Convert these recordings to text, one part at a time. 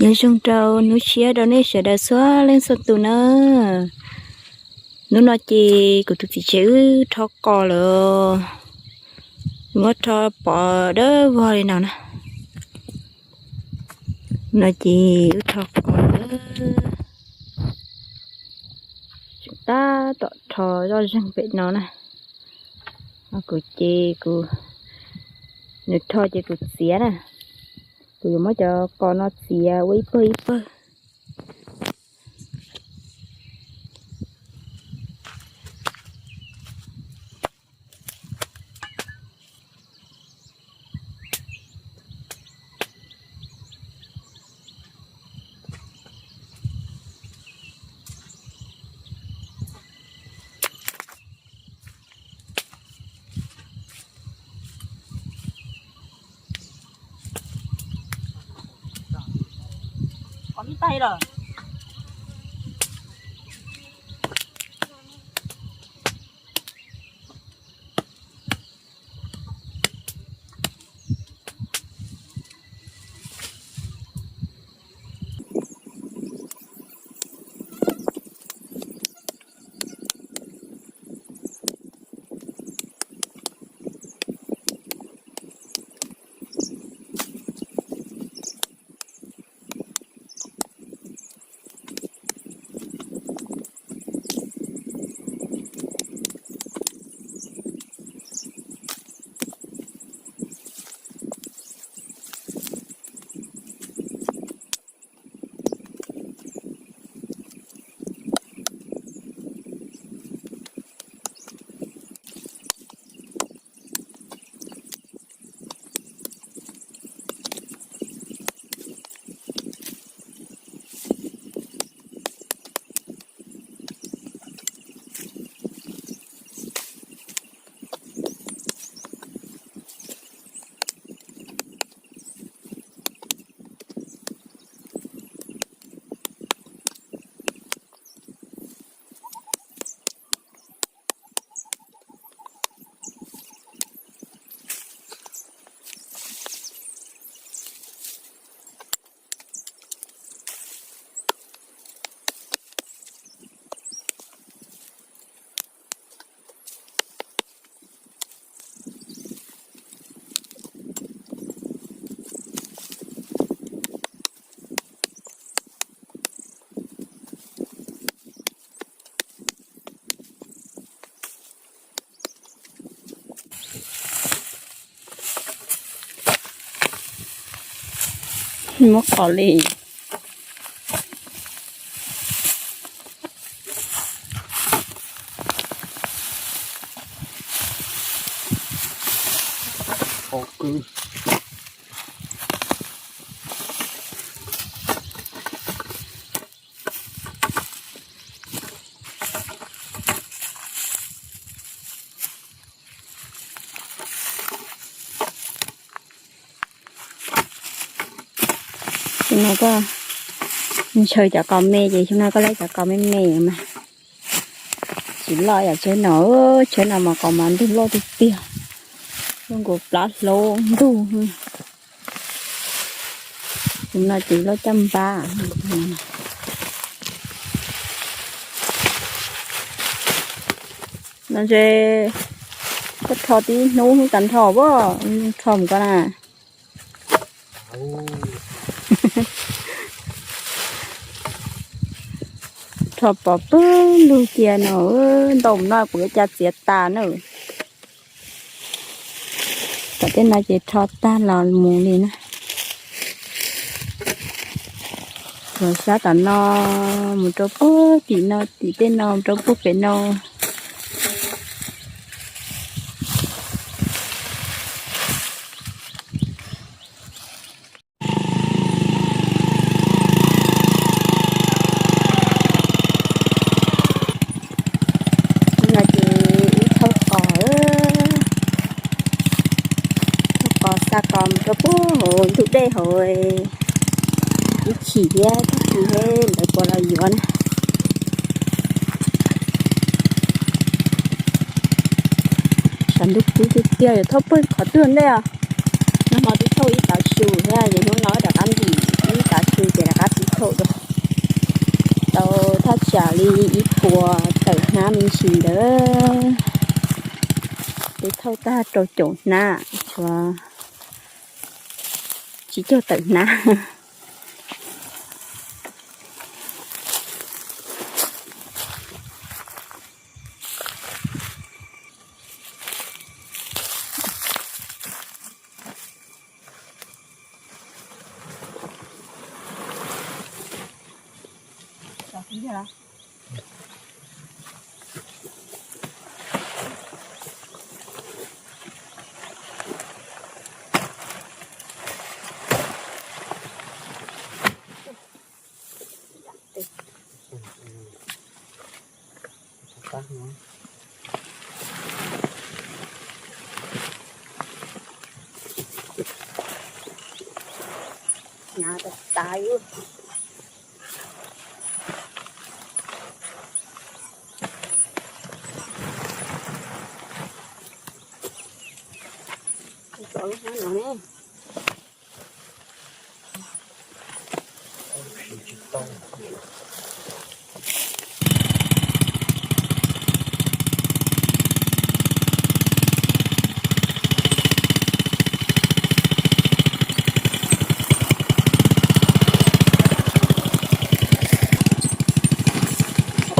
Nyob zoo rau hnub tshiab rau nej sawv daws txhua leej txhua tus na. Hnub no ces kuv tus txiv tsev wb rho qos lawm, muab rho pov dawb vog li no na. No ces wb rho qos lawm, tab tom rho zoj zeeg pem no na. Kuv ces kuv, nws rho ces kuv txiav na. Kuv yuav muab cov qos no txiav ua ib pawg ib pawg. Muab qos li. Xyoo no koj ntshaw cov qos me ces xyoo no koj laib cov qos me me mas tsis loj yam tsheb no. Tsheb no mas qos mas ntug loj tiag tiag, loj nkaus plab hlaub ntug. Xyoo no ces loj caj npab. No ntshe koj rho tib hnub hnub tas nrho as, rho mus koj na. Rho pov pawg lug cia no, ntau no kuv yuav cia txiav tas na. Tom tej no ces rho tag los mus li na. Los sab tom no mus rau puag tim no, tim tej no mus rau puag pem no. No ces ib thaub qos, thaub qos xa qos mus rau puag hauv ntug dej hauv, ib chim thiab ib chim thiab lawv puas los yuav na. Tshav ntuj kub tiag tiag, yuav thauj pawg qhov twg ntej os. Nag hmo twb thauj ib tav su thiab, ces hnub no rov qab ntim ib tav su ces rov qab pib thauj dua. Tau thaj tsam li ib puas tawm hnab me ntsis ntawd, pib thauj tag rau caum hnab, tshuav tsib caug tawm hnab.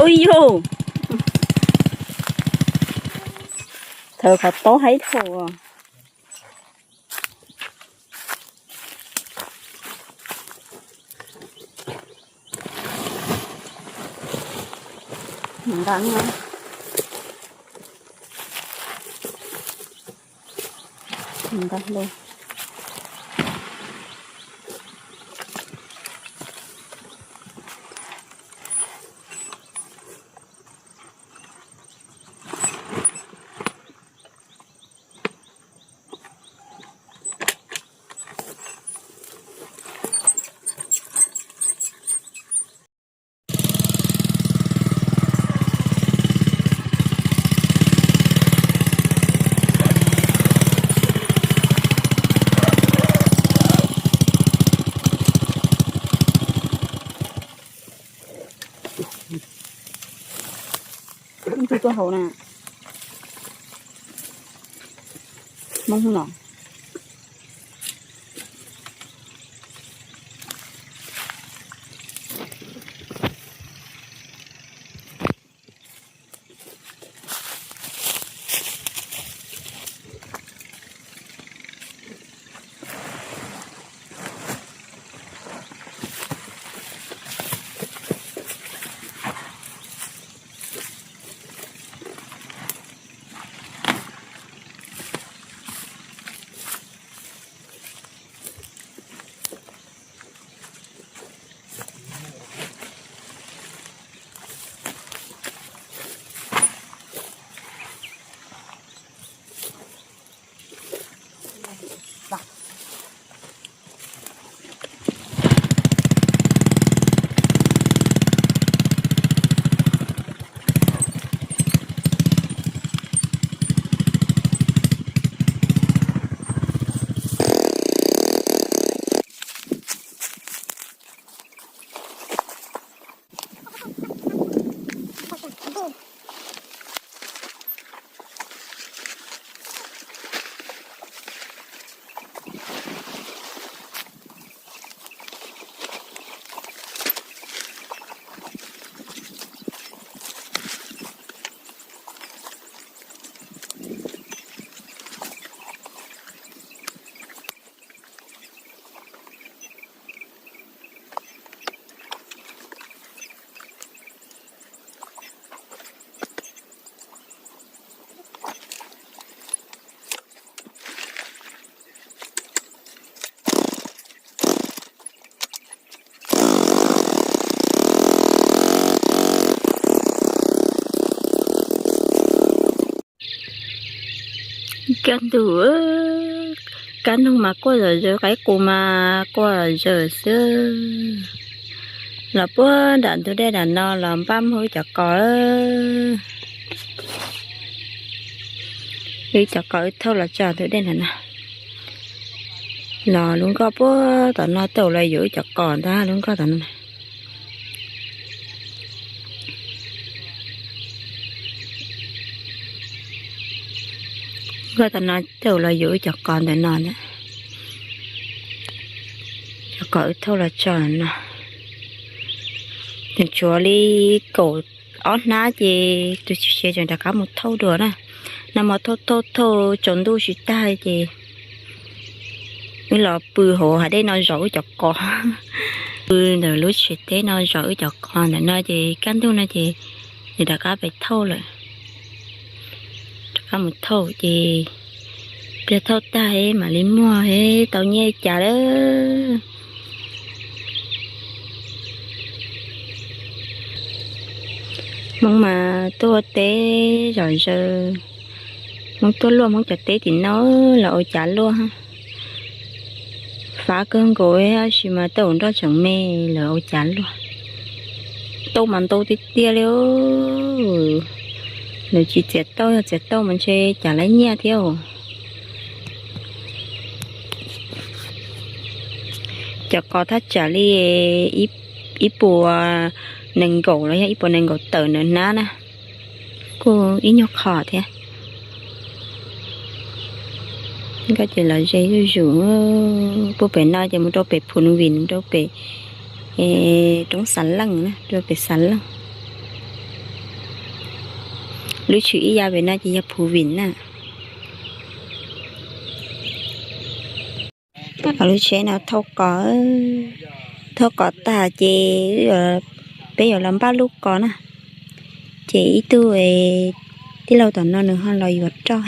Ui yog, thawv qhov taub haib dhau. Nqa, nqa los. Tus tuaj hauv na. Hmoob los. Kaj ntug, kab noog mas quaj zom zaws, qaib qus mas quaj zom zaws xwb. Los puag nram ntug dej nram no los npaj mus wb cov qos. Wb cov qos wb thauj los tso ntug dej nram no. Los lub nkoj puag tom no tau los yuav wb cov qos ntag lub nkoj tom no. Nkoj tom no tau los yuav wb cov qos ntawm no na. Cov qos wb thauj los tso no. Tseem tshuav li kaum ob hnab ces tus txiv tsev tseem rov qab mus thauj dua na. Nag hmo thauj thauj thauj tsaus ntuj tsis tag ces wb los pw hauv hav dej no zov wb cov qos. Pw ntawm lub tsev teb no zov wb cov qos ntawm no ces kaj ntug no ces nws rov qab pem thauj lawm. Rov qab mus thauj ces pliag thauj tag mam li muag tau nyiaj cas lawm. Hmoob mas tuaj teb zom zaws, Hmoob tuaj luaj Hmoob cov teb tim no los ua cas luaj. Fav kawg nkaus tab sis mas tauj nroj tseem me lawm ua cas luaj. Tauj mas ntau tiag tiag li. Lawv tsis txiav tauj, yog txiav tauj mas ntshe cas lawv nyiaj thiab. Cov qos thaj tsam li ib puas nees nkaum los yog ib puas nees nkaum tawm ntawm hnab na, kuj ib nyuag qho thiab. Nkoj ces los ze zuj zus, puag pem no ces mus rau pem Phum Vim, mus rau pem roob Xav Leej na, rau pem Xav Leej. Lub tshwm ib yav pem no ces yog Phum Vim na. Lub tsheb no thauj qos, thauj qos tag ces peb yuav los npaj luj qos na. Ces ib tug tij laug tom no nws ho los yuav roj thiab,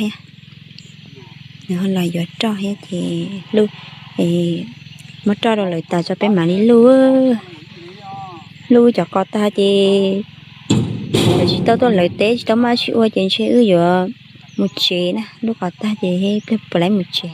nws ho los yuav roj thiab ces muab roj rau lawv tas tso peb mam li luj. Luj cov qos tag ces lawv tsis tau tuaj lawv teb tsis tau muaj dab tsi ua ces ntshe wb yuav mus tsev na, luj qos tag ces peb puas laib mus tsev.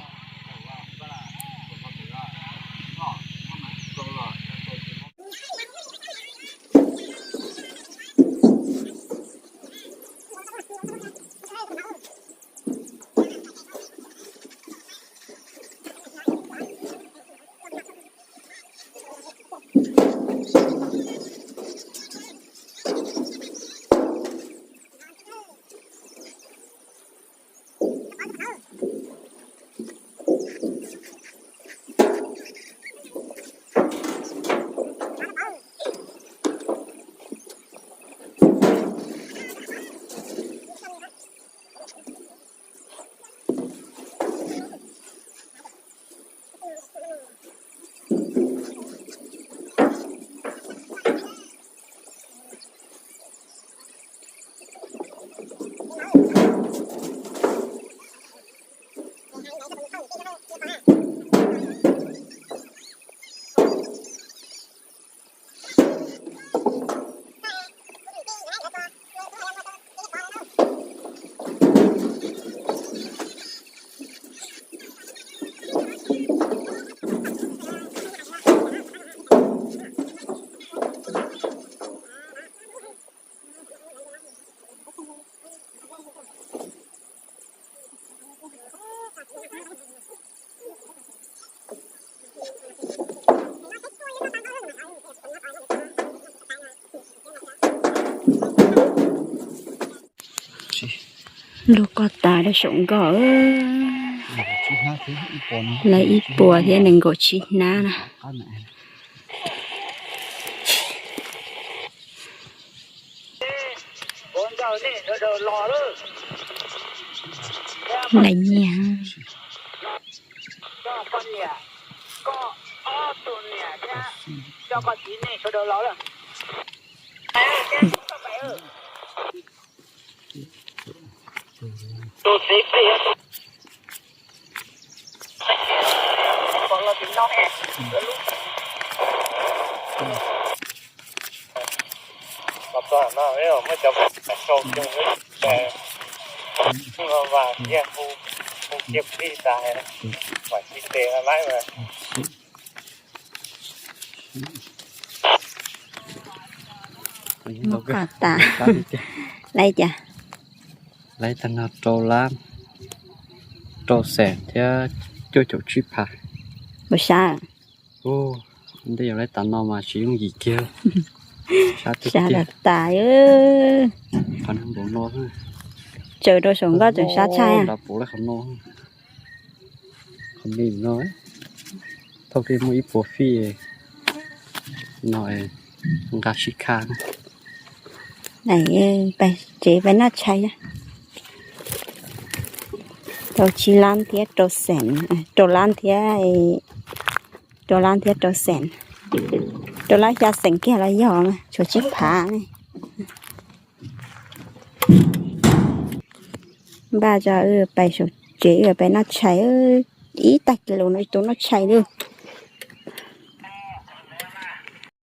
Luj qos tas rau saum nkoj, lawv ib puas thiab nees nkaum tsib hnab na. Lawv nyiaj. Muab qos tas, laiv cas? Laiv tag no rau lab, rau xees thiab cuaj caum tsib phav. Puas sab? Ntej yog lawv tas no mas tsis yooj yim kiag. Sab tiag tiag. Sab tas tas. Qhov no npaum no, tsaws rau saum nkoj tseem sab tshaj. Nrad puv lawm qhov no, qhov me no, thauj kiag muaj ib puas fij no nqa sib khaj na. Pais tsev pais noj tshais. Tau tsib lab thiab rau xees, rau lab thiab, rau lab thiab rau xees, rau lab xya xees kiag los yog mas tshuav tsib phav ne. Npaj tso wb pais saum tsev, wb pais noj tshais. Ib tag kis lus no ib tug noj tshais li.